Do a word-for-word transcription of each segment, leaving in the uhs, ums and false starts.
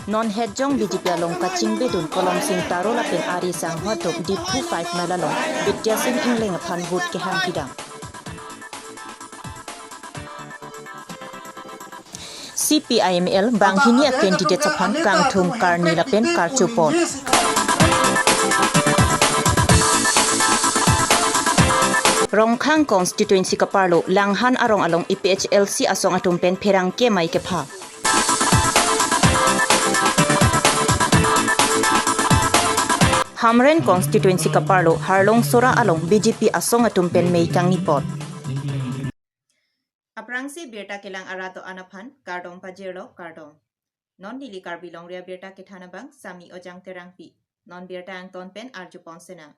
Non Hetjong B J P along kachingbedun Kolom Sing Taro lapen Ari Sangho atum Diphu five Mile along Bidya Sing Engleng aphan vote kehang pidam. C P I M L banghini a candidate aphan kangthum karni lapen karchopon. Rongkhang constituency kaparlo Langhan arong along A P H L C asong atum pen pherangke mei kepha. Hamren constituency kaparlo Harlong Sora along B J P asong atum pen mei kangni apot. Aphrangsi birta kelang arat do-an aphan kardom pajirlo, kardom. Non neli Karbi Longri abirta kethan abang Sami Ojang Terangpi. Non birta angton pen arjupon senang.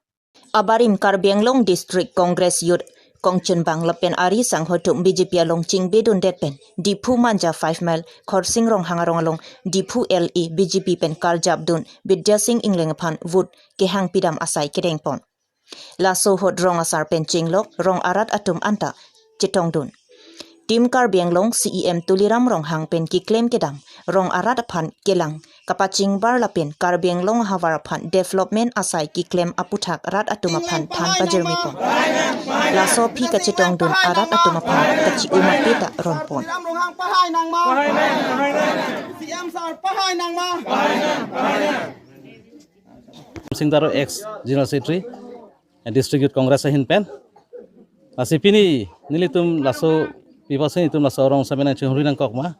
Abarim Karbi Anglong District Congress Youth kongchunbang lapen Ari Sangho atum B J P along chingbedundet pen Diphu Manja five Mile Khorsing Ronghang arong along Diphu L A B J P pen karjapdun Bidya Sing Engleng aphan vote kehang pidam asai kedengpon. Laso ahut rong asar pen chenglok rong arat atum anta chetongdun. Team Karbi Anglong C E M Tuliram Ronghang pen keklem kedam rong arat aphan kelang kapachingbar lapen Karbi Anglong ahavar aphan development asai keklem aputhak rat atum aphan than pajirmipon. Laso aphi kachetongdun arat atum aphan kachi-um ape ta ronpon. Tuliram Ronghang pahai nangma. C E M sir pahai nangma. Sing Taro ex General Secretary, eh, District Youth Congress ahin pen. Lasi pini nelitum laso, pi apotsi nelitum laso arong same nangchinghuri nangkok ma.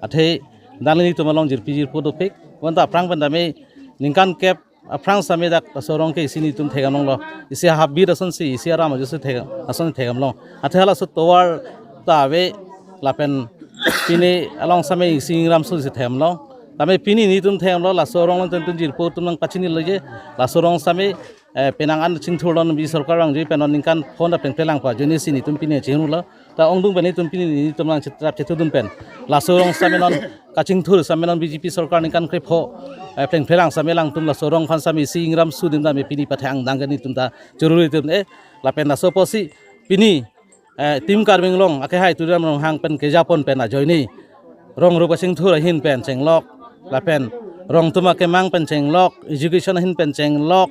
Athe dak nelitum along jirpi jirpo dopik. Bonta aphrang pen tame ningkan kep aphrang same dak laso arong ke isi nelitum thek damlonglo. Isi habit asonsi, isi aram ajosi thek, ason thek damlong. Athe laso tovar ta ave lapen pini along same isi ingram susi thek damlong. Tame pini nelitum thek damlo, laso arong along nelitum jirpo atum nangpachinilo je. Laso arong same, eh, penang an chingthur lon B J P sorkar vangji pen non ningkan phongo ta plengple lang pa ajoinesi nelitum pini chingthurlo. Ta ongdung pen nelitum pini nelitum nangchetrap chethudun pen laso arong same non kachingthur same non B J P sorkar ningkan krepho, eh, plengple lang same alangtum laso arong aphan same isi ingram su adim tame pini pathang dang ke nelitum ta choruri atum, eh, lapen laso apotsi pini, eh, Team Karbi Anglong akehai Tuliram Ronghang pen kejapon pen ajoine rong rup kachingthur ahin pen chenglok, lapen rong atum akemang pen chenglok, education ahin pen chenglok,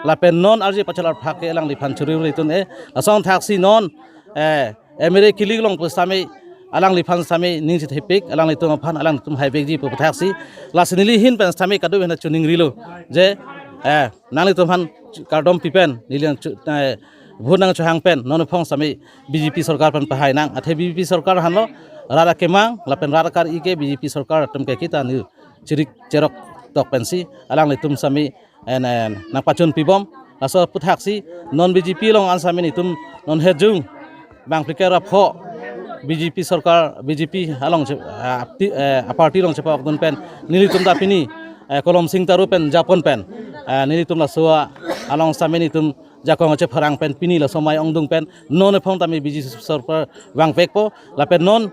lapen non arje pachal arphak ke alangliphan choruri atum, eh, lasong thaksi non, eh, M L A kilik longpo same alangliphan same ning chethepik, alanglitum aphan alanglitum haivekji pu thaksi. Lasi neli ahin pen same kado pen chuningrilo je, eh, nanglitum aphan kardom pipen neli nang chu-, eh, vote nangchohang pen non aphong same B J P sorkar pen pahai nang. Athe B J P sorkar aphanlo rat akemang lapen rat akar-i ke B J P sorkar atum ke kita ni chirik cherok tok pensi alanglitum same en, en, nangpachun pibom. Laso aputhaksi non B J P along an same nelitum non Hetjong bang phlikep ra pho B J P sorkar, B J P along che-, ah, ti-, eh, aparty along chepakdun pen nelitum ta pini, eh, Kolom Sing Taro pen japon pen, eh, nelitum laso along same nelitum jakong chepharang pen pini laso amei ongdung pen non aphong tame B J P sorkar vangvekpo lapen non,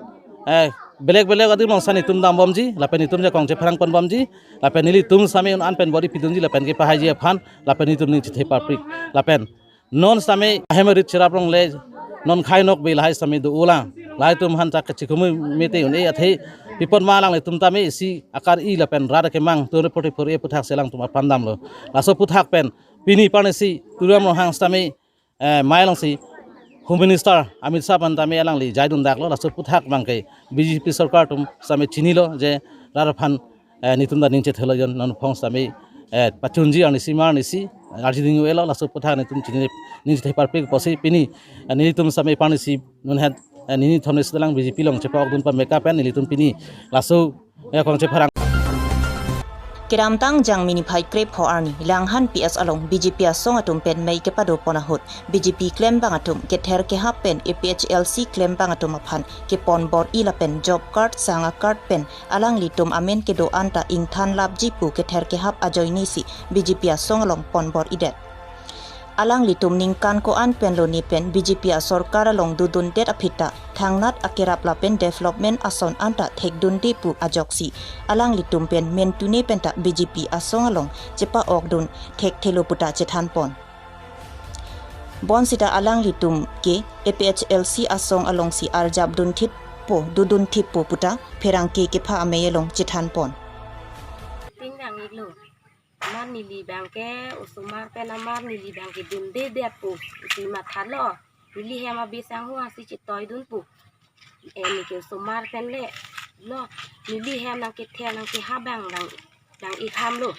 eh, belek belek adim along same nelitum dambomji lapen nelitum jakong chepharang ponbomji lapen nelitum same un an pen body pidunji lapen kepahaiji aphan lapen nelitum ning chethepaprik lapen non same ahem arit cherap longle, non khai nokbe lahai same do-olang. Lahai atum aphan ta kachikhumui mete un-e athe pi apot ma alanglitum tame isi akar-i lapen rat akemang tun report report e aputhak si alangtum apran damlo. Laso aputhak pen pini parnisi Tuliram Ronghang sitame, eh, mei alongsi Home Minister Amit Shah aphan tame alangli jaidun daklo. Laso aputhak abang ke B J P sorkar atum same chinilo je rat aphan, eh, nelitum ta ning chethelo jon non aphong same, eh, pachunji arnisi mar arnisi arji ding-elo. Laso aputhak nelitum chini ning chethepaprik apotsi pini, eh, nelitum same parnisi non het, eh, nini thomne sedalang B J P along chepakdun pameka pen nelitum pini laso, eh, kong chepharang. Kedamtang Jangmi niphai krepho arni Langhan P S along B J P asong atum pen mei kepadopon ahut B J P klembang atum kether kehap pen A P H L C klembang atum aphan kepon bor-i lapen job card sang a-card pen alanglitum amen kedo anta ingthan lapji pu kether kehap ajoinesi B J P asong along pon bor-idet. Alanglitum ningkan ko-an pen lone pen B J P asorkar along dodundet aphi ta thangnat akerap lapen development ason anta thekdunde pu ajoksi alanglitum pen mentune penta B J P asong along chepa-okdun thekthelo puta chethanpon. Bonsita alanglitum ke A P H L C asong alongsi arjapdun thitpo, dodun thitpo puta pherangke kepha amei along chethanpon. Lo, amar neli abang ke osomar pen amar neli abang ke dunde det pu, isi mathalo. Neli hem abisangho asi chetoidun pu. Eh, neke osomar pen le. Lo, neli hem nangkether nangkeha abang abang, abang ikham lo.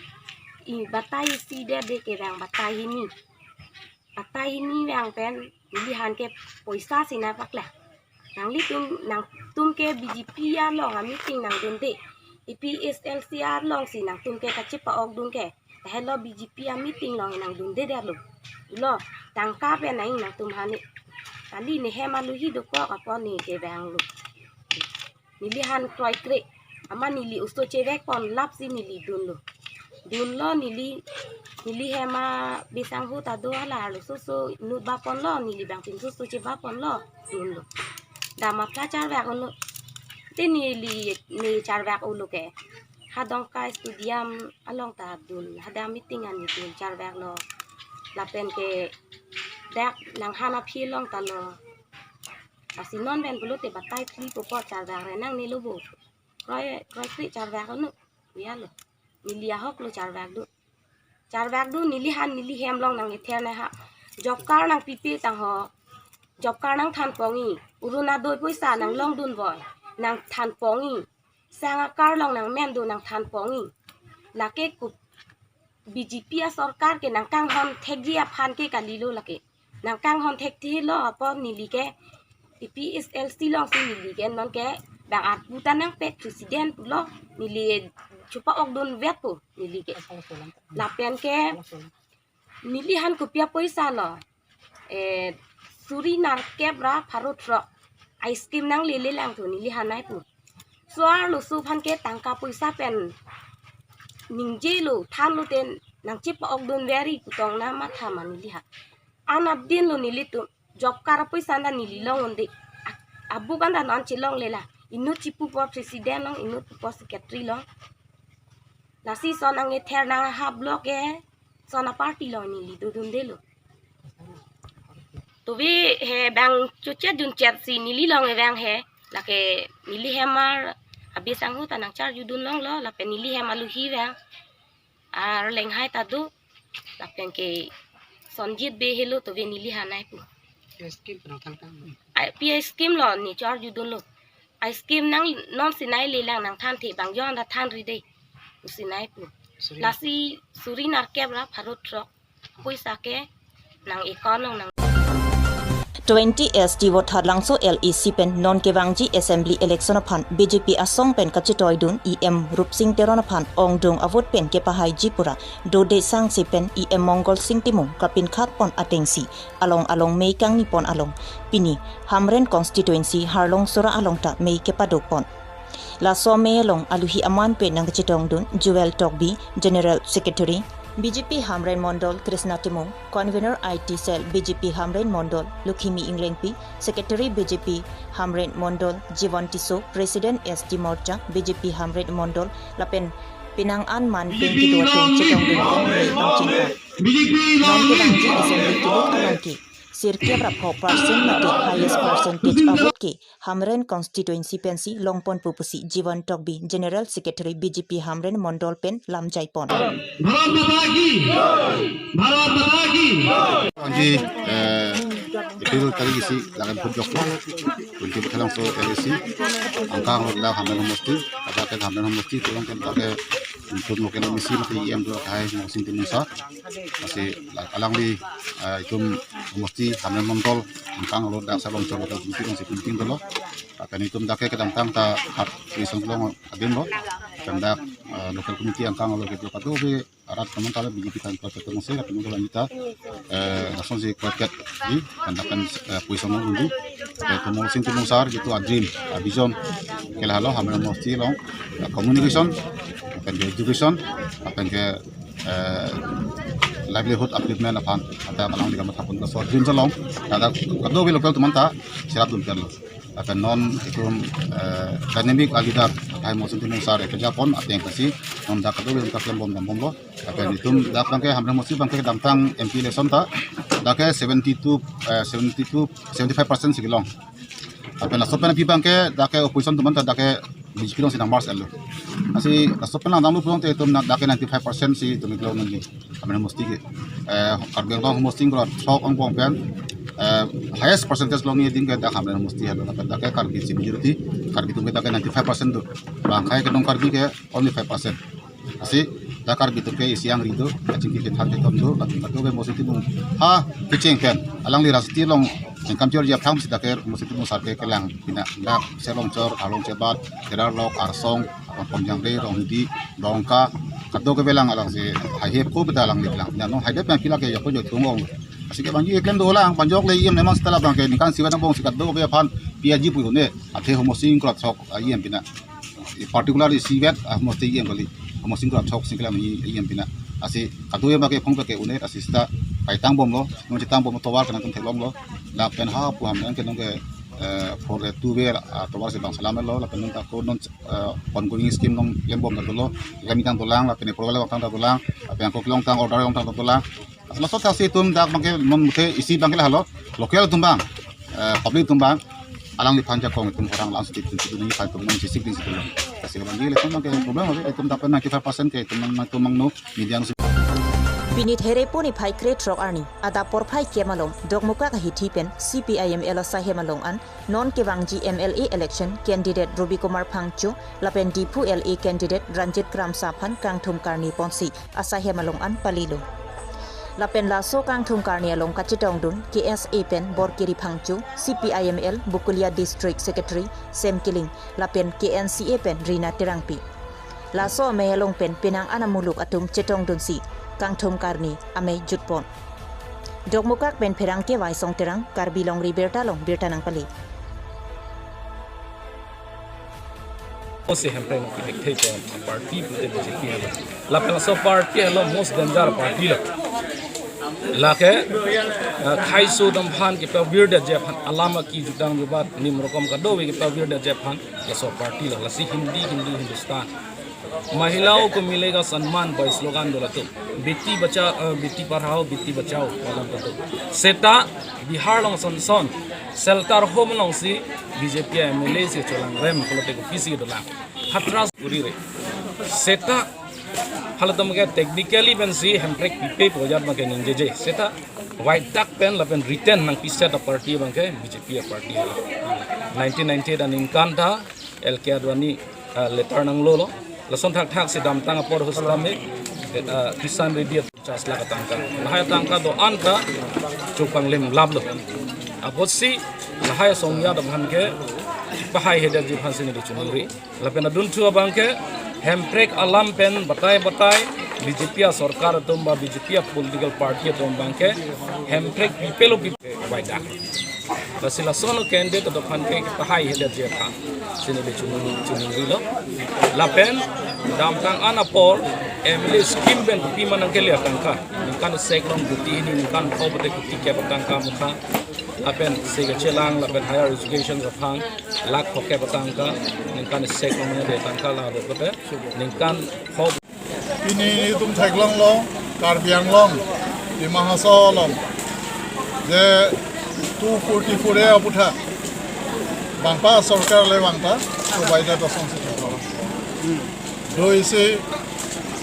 I batai isi det de ke abang batai hini. Batai hini abang pen neli han ke poisa si nangpaklang. Nanglitum, nangtum ke B J P along a-meeting nangdunde. A P H L C along si nangtum ke kachepa-okdun ke. Tahelo B J P a-meeting along nangdunde det lo. Lo, tangka pen nang nangtum hani. Kali ne hem aluhi dokok apot neke abang lo. Neli han kroikre. Amar neli oso chevekpon lapsi neli dunlo. Dunlo neli, neli hem abisangho ta do hala arlo soso inut baponlo, neli abang pinsoso chebaponlo, dunlo. Dam apla charvek unlo. Te neli ne charvek unlo ke. Ha Dongka stadium along ta dun, hadak meeting ani dun charveklo. Lapen ke dak nanghan aphi along ta lo. Lasi non pen pulote batai phli pupo charvek re nangne lo bo. Kroi, kroikre charvek anu. Bialo. Neli ahok lo charvekdun. Charvekdun neli han neli hem along nangkether nangha. Job card nangpipe tangho. Job card nangthanpong-i. Orunodoi poisa nanglongdunvoi. Nangthanpong-i. Sang a-card along nangmendun nangthanpong-i. Lake ku B J P asorkar ke nangkanghon thekji aphan ke kalilo lake. Nangkanghon thekthelo apot neli ke A P H L C alongsi neli ke non ke abang arpu ta nangpet president pulo neli chepa-okdunvek pu neli ke. Lapen ke neli han kopi apoisa lo. Eh, suri nerkep ra pharo throk. A-scheme nanglele lang thu neli hanai pu. Soarlo so aphan ke tangka poisa pen ningjelo thanlo te nangchepa-okdunveri pu tong na matha ma neli ha. Anat din lo nelitum job card apoisa anta neli long unde. A-, abuk anta non chelongle la. Inut chepupo president long, inut pupo secretary long. Lasi son nangkether nangha block ke son a-party along neli dodunde lo. Tovi he abang chochet junchet si neli along abang he. Lake neli hem amar abisangho ta nangcharjudun longlo. Lapen neli hem aluhi abang Arleng hai ta do. Lapen ke Sonjit Bey helo tovi neli hanai pu. P I scheme penang thangthang. Ai, P I scheme lo ne charjudunlo. A-scheme nang non si nanglelang nangthanthe bang jon ta thanri de. Pusi nai pu. Suri. Lasi suri nerkep ra pharo throk. Poisa ke nang account along nang. Twenty S T vote Harlangso L A C pen non kevangji assembly election aphan B J P asong pen kachetoidun E M Rupsing Teron aphan ongdung avote pen kepahaiji pura dode sangse pen E M Mongol Sing Timung kapinkhat pon atengsi along along mei kangni pon along pini Hamren constituency Harlong Sora along ta mei kepado pon. Laso mei along aluhi aman pen nangkachetongdun Joel Tokbi, General Secretary B J P Hamren Mondol, Krishna Timung, Convener I T Cell B J P Hamren Mondol, Lukhimi Inglengpi, Secretary B J P Hamren Mondol, Jivan Tisso, President S T Morcha B J P Hamren Mondol, lapen penang an man pen kedo atum chetongdun mei nangchingkoi. Non kevangji assembly kedo along ke sirkep ra pho percent mate highest percentage avote ke Hamren constituency pensi longponpo pusi Jivan Tokbi, General Secretary B J P Hamren Mondol pen lamjai pon. Bharat माता की, भारत माता की। Anji, eh, April tarik isi lakan pun jok. Kunti Harlangso L A C, angkang lo dak Hamren homosti, ada ke Hamren homosti, tulang ke dak ke untuk mungkin misi mati E M tu hai mungkin tim sa. Lasi alangli, eh, itum homosti Hamren Mondol angkang lo dak salom cholo dak kunti kunti dolo. Lapen itum dak ke kedamtang ta hat isong long adim lo. Lapen dak, eh, local committee angkang lo ke dak patu ke arat teman kala B J P kan patu tong se lapen lo lanjut ta, eh, langsung si kuat di kan dak kan, eh, puisong lo undi. Eh, Timung Sing Timung sar jitu a-dream, a-vision ke lahelo Hamren homosti along, eh, communication, lapen ke education, lapen ke eh, livelihood upliftment aphan, ada kalang di kamatha pon laso dream along, ada kadokave local teman ta serap dun pen lo. Lapen non itum, eh, dynamic a-leader, hai Mongol Sing Timung sar, eh, kejapon, ateng kasi, non dak kadokave itum kaklem bom dam bomlo. Lapen itum dak abang ke Hamren homosti abang ke damtang M P election ta, dak ke seventy-two, eh, seventy-two, seventy-five percent si kelong. Lapen laso pen abang ke, dak ke opposition teman ta, dak ke B J P along si nang merge lo. Lasi laso pen lang damlo pulote itum na dak ke ninety-five percent si itum iklo nangji. Kami mesti ke, eh, Karbi Anglong mesti kura sok angbong pen, eh, highest percentage along ini ding ke dak kami mesti halo. Dak ke Karbi si majority, Karbi atum ke dak ke ninety-five percent do. Bang kai ke dong Karbi ke only five percent. Lasi dak Karbi atum ke isi angri do, kachingki kethan ketom do, lapen kadokave mesti itum ha kecheng pen alangli rasti along ningkan chor jap thang si dak ke mesti itum sar ke kelang pina dak Selongchor, Along Chebat, Teralok, Arsong, Ponjangre, Ronghidi, Dongka, kadokave lang alangsi hai hep ko beda alangli lang. Nano hai det pen pila ke yako jo thung ong. Lasi ke bangji eklem dolang, banjok le E M neman setelah bang ke ningkan siwat angbong si kadokave aphan P I G pu ne, athe homo sing krot sok, ah, E M pina. Particular isivet, ah, mesti E M kali, homo sing krot sok sing kelam E M pina. Lasi kadu E M ke phong ke unet, lasi seta kaitang bomlo, non chetang bom tovar kana tum theklonglo, lapen ha pu ham ke nong ke, eh, for the two way, ah, tovar si bang salam lo, lapen nong ta ko non, eh, ongoing scheme nong lembom ta dolo, kami tang dolang, lapen program tang ta dolang, lapen ko kelong tang order long tang ta dolang. Laso thaksi itum dak bangke non muthe isi bangke halo, local atum bang, eh, public atum bang, alangliphan jakong itum orang lang siti itum siti ni itum nang sisik ding siti lang. Lasi bangke le bangke problem ave itum dak pen ninety-five percent ke itum nang itum nang no media nang si. Pini There pu niphai krethrok arni, adap porphai kep along, Dokmoka ahithi pen, C P I M L asaihem along an, non kevangji M L A election candidate Ruby Kumar Phangcho lapen Diphu L A candidate Ranjit Kramsa aphan kangthum karni ponsi asaihem along an palilo. Lapen laso kangthum karni along kachetongdun K S A pen Borkiri Phangcho, C P I M L Bokolia District Secretary Sem Killing, lapen K N C A pen Rina Terangpi. Laso amei along pen penang an amuluk atum chetongdunsi kangthum karni amei jutpon. Dokmoka pen pherangke Waisong Terang, Karbi Longri Birta along birta nangpali. Osi Hemprek nangkilik thei pon party pute B J P helo. Lapen laso party helo most danger party lo. Lake, eh, khaiso atum aphan kepavirdetji aphan alam aki jutang jubat nim rokom kadokave kepavirdetji aphan laso party lo. Lasi Hindi Hindu Hindustan, महिलाओं को मिलेगा सम्मान pu slogan do latum. Beti bacha, eh, beti padhao, beti bachao alam latum. Seta Bihar along sonson shelter home alongsi B J P M L A si cholangrem pulote kopisi dolang. Hathras guri re. Seta halatum ke technically pensi Hemprek pipe pu ajat ma ke ningjeje. Seta white duck pen lapen written nangpiset aparty bangke B J P aparty. Nineteen ninety-eight aningkan ta L K Advani, ah, letter nanglo lo. Lason thakthak si damtang apor hostamik, ah, Kishan Reddy charge lak atangka. Lahai atangka do-an ta chupang lim lap lo. Apotsi lahai asong ya dam aphan ke pahai hedetji aphansi neli choningri. Lapen adunthu abangke Hemprek alam pen batai batai B J P asorkar atum ba B J P apolitical party atum abangke Hemprek pipelo pipe white duck. Lasi lason candidate atum aphan ke pahai hedetji aphansi neli choning choningrilo. Lapen damtang an apor M L A scheme pen kopi ma nangkele atangka. Ningkan sek along kuti hini, ningkan pho pute kuti kep atangka mukha. Lapen se kechelang lapen higher education aphan lakh phokep atangka. Ningkan sek along nangde atangka la do pute ningkan pho. Pini itum theklonglo, Karbi Anglong, Dima Hasao along je two forty-four A aputhak bangpa sorkar le bangta, so baida dosong si theklong. Do isi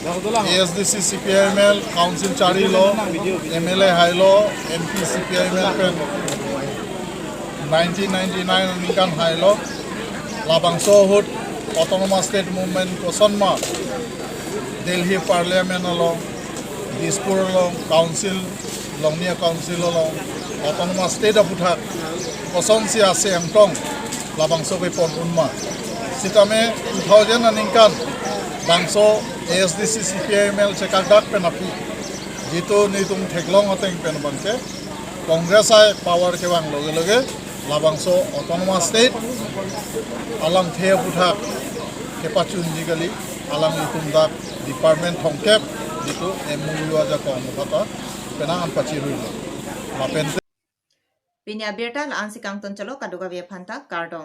A S D C, C P I M L, council charilo, M L A hailo, M P C P I M L pen nineteen ninety-nine aningkan hailo, labangso ahut Autonomous State Movement koson ma Delhi Parliament along, Dispur along, Council, Longnia Council along, Autonomous State aputhak kosonsi ase angtong labangso kepon unma. Sitame two thousand aningkan bangso A S D C, C P I M L chekakdak pen aphi, jitu nelitum theklong ateng pen abangke Congress ai power kevang loge loge labangso Autonomous State alamthe aputhak kepachunji kali, alanglitum dak department thomkep jitu M O U ajakong mukha ta penang an pachiruilo. Lapen Pini abirta la-ansi kangton chalo, kadokave aphanta kardom.